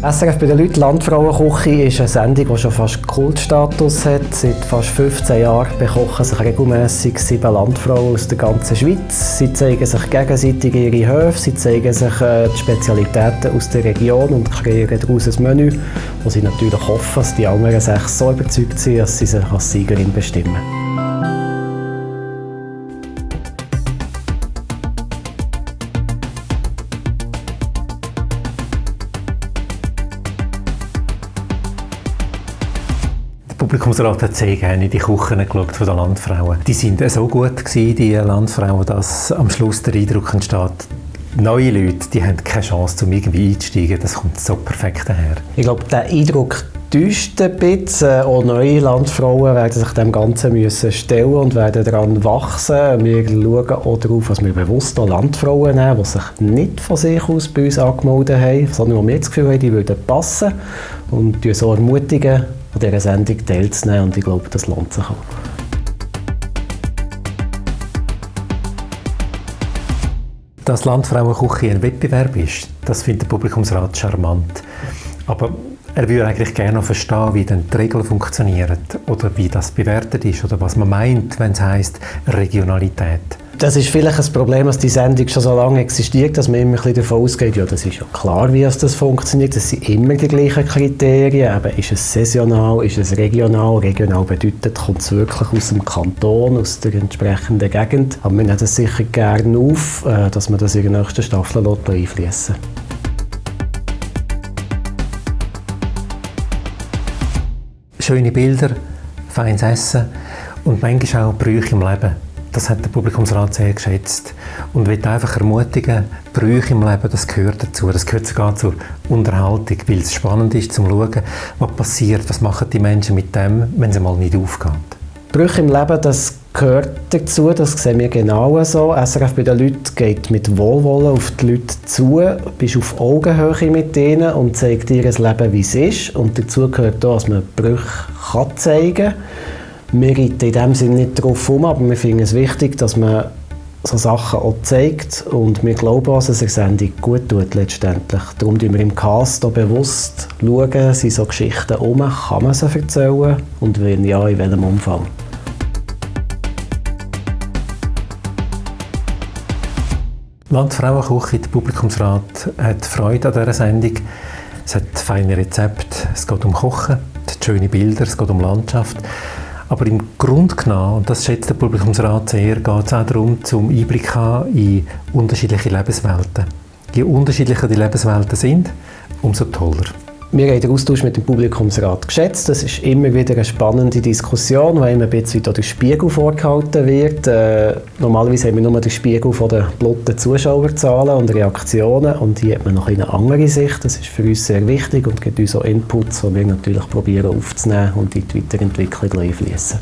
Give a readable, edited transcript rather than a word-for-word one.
SRF bei den Leuten, Landfrauenküche ist eine Sendung, die schon fast Kultstatus hat. Seit fast 15 Jahren bekochen sich regelmässig 7 Landfrauen aus der ganzen Schweiz. Sie zeigen sich gegenseitig ihre Höfe, sie zeigen sich die Spezialitäten aus der Region und kreieren daraus ein Menü, wo sie natürlich hoffen, dass die anderen 6 so überzeugt sind, dass sie sich als Siegerin bestimmen. Der Publikumsrat hat sehr gerne in die Küchen geschaut von den Landfrauen. Die sind so gut gewesen, die Landfrauen, dass am Schluss der Eindruck entsteht, neue Leute, die haben keine Chance, um irgendwie einzusteigen. Das kommt so perfekt daher. Ich glaube, der Eindruck täuscht ein bisschen. Auch neue Landfrauen werden sich dem Ganzen müssen stellen und werden daran wachsen. Wir schauen auch darauf, dass wir bewusst auch Landfrauen nehmen, die sich nicht von sich aus bei uns angemeldet haben, sondern wo wir das Gefühl haben, die würden passen und so ermutigen, an dieser Sendung teilzunehmen. Und ich glaube, das lohnt sich auch. Dass Landfrauenküche ein Wettbewerb ist, das findet der Publikumsrat charmant. Aber er würde eigentlich gerne noch verstehen, wie denn die Regeln funktionieren oder wie das bewertet ist oder was man meint, wenn es heisst Regionalität. Das ist vielleicht ein Problem, dass die Sendung schon so lange existiert, dass man immer ein bisschen davon ausgeht, ja, das ist ja klar, wie das funktioniert. Das sind immer die gleichen Kriterien. Eben, ist es saisonal, ist es regional? Regional bedeutet, kommt es wirklich aus dem Kanton, aus der entsprechenden Gegend. Aber wir nehmen das sicher gerne auf, dass man das in der nächsten Staffel einfließen lässt. Schöne Bilder, feines Essen und manchmal auch Brüche im Leben. Das hat der Publikumsrat sehr geschätzt und will einfach ermutigen, Brüche im Leben, das gehört dazu. Das gehört sogar zur Unterhaltung, weil es spannend ist, zum Schauen, was passiert, was machen die Menschen mit dem, wenn es mal nicht aufgeht. Brüche im Leben, das gehört dazu, das sehen wir genau so. SRF bei den Leuten geht mit Wohlwollen auf die Leute zu, bist auf Augenhöhe mit ihnen und zeigt ihr das Leben, wie es ist. Und dazu gehört auch, dass man Brüche zeigen kann. Wir reiten in dem Sinne nicht darauf um, aber wir finden es wichtig, dass man so Sachen auch zeigt. Und wir glauben auch, dass es eine Sendung gut tut letztendlich. Darum schauen wir im Cast auch bewusst, sind so Geschichten um, kann man sie erzählen und wenn ja, in welchem Umfang. Landfrauenküche, der Publikumsrat hat Freude an dieser Sendung. Es hat feine Rezepte, es geht um Kochen, es hat schöne Bilder, es geht um Landschaft. Aber im Grunde genommen, und das schätzt der Publikumsrat sehr, geht es auch darum, zum Einblick zu haben in unterschiedliche Lebenswelten. Je unterschiedlicher die Lebenswelten sind, umso toller. Wir haben den Austausch mit dem Publikumsrat geschätzt. Das ist immer wieder eine spannende Diskussion, weil immer ein bisschen der Spiegel vorgehalten wird. Normalerweise haben wir nur den Spiegel von den blotten Zuschauerzahlen und Reaktionen und hier hat man noch eine andere Sicht. Das ist für uns sehr wichtig und gibt uns auch Inputs, die wir natürlich probieren aufzunehmen und in die Weiterentwicklung einfließen.